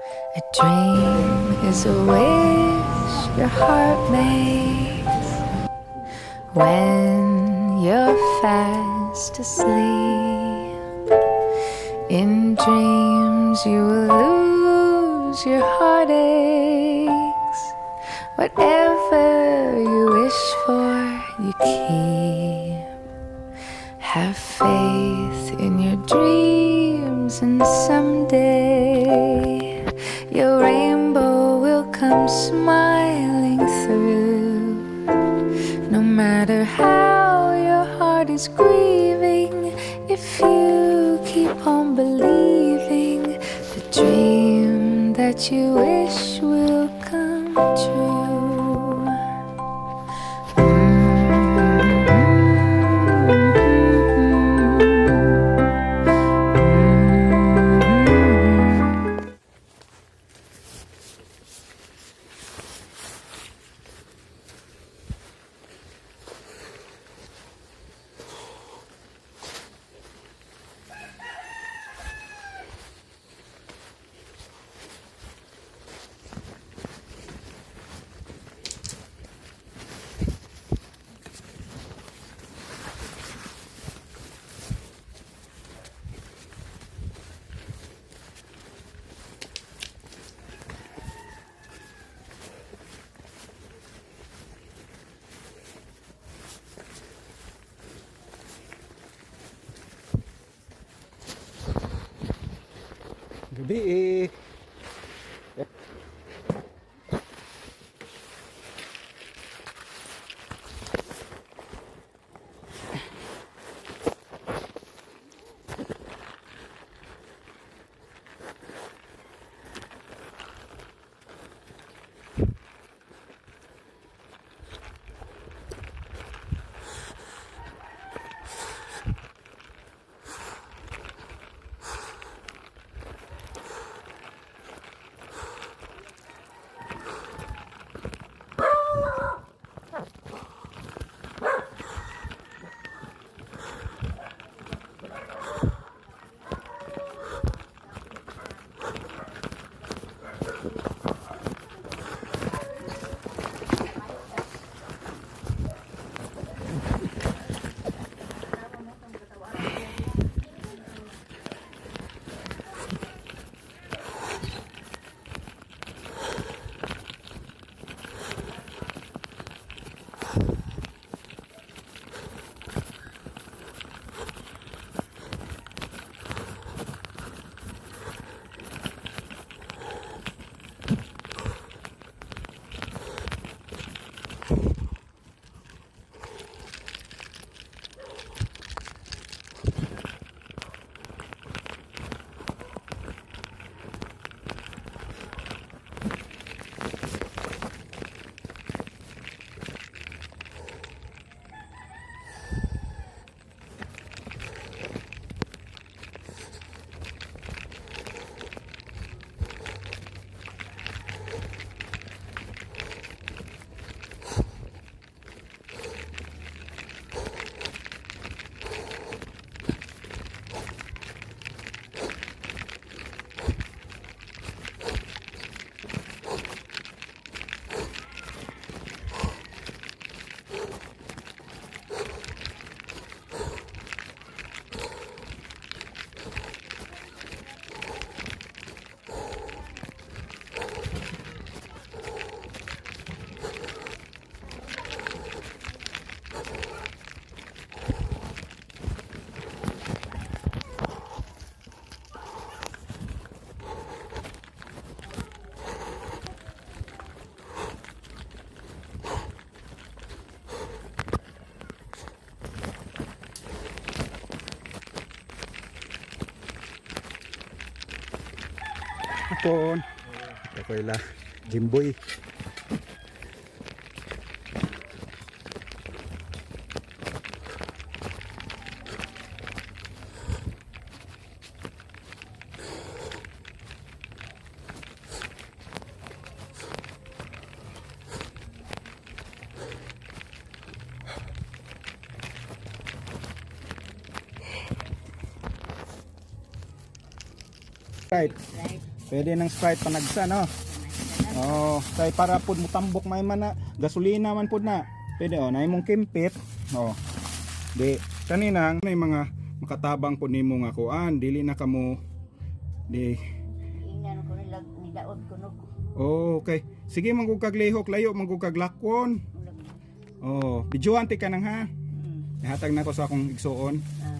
A dream is a wish your heart makes when you're fast asleep. In dreams, you will lose your heartaches. Whatever you wish for, you keep. Have faith in your dreams, and someday your rainbow will come smiling through. No matter how your heart is grieving, if you keep on believing, the dream that you wish will come true. Gabi eh. Hapon. Okay la. Jimboy. Right. Right. Pwede ng Sprite panagsa, no? Oh, kay para pud mutambok may man na gasolina man pud na. Pwede oh, na imong kimpit. Oh. Di kanina may mga makatabang pud nimo nga kuan, dili na kamo di. Ingnan ko nila nidaot ko no. Oh, okay. Sige man gud kag lihok, layo man gud kag lakwon. Oh, bidyuhan ti ka nang ha. Ihatag na ko sa akong igsuon. Ah.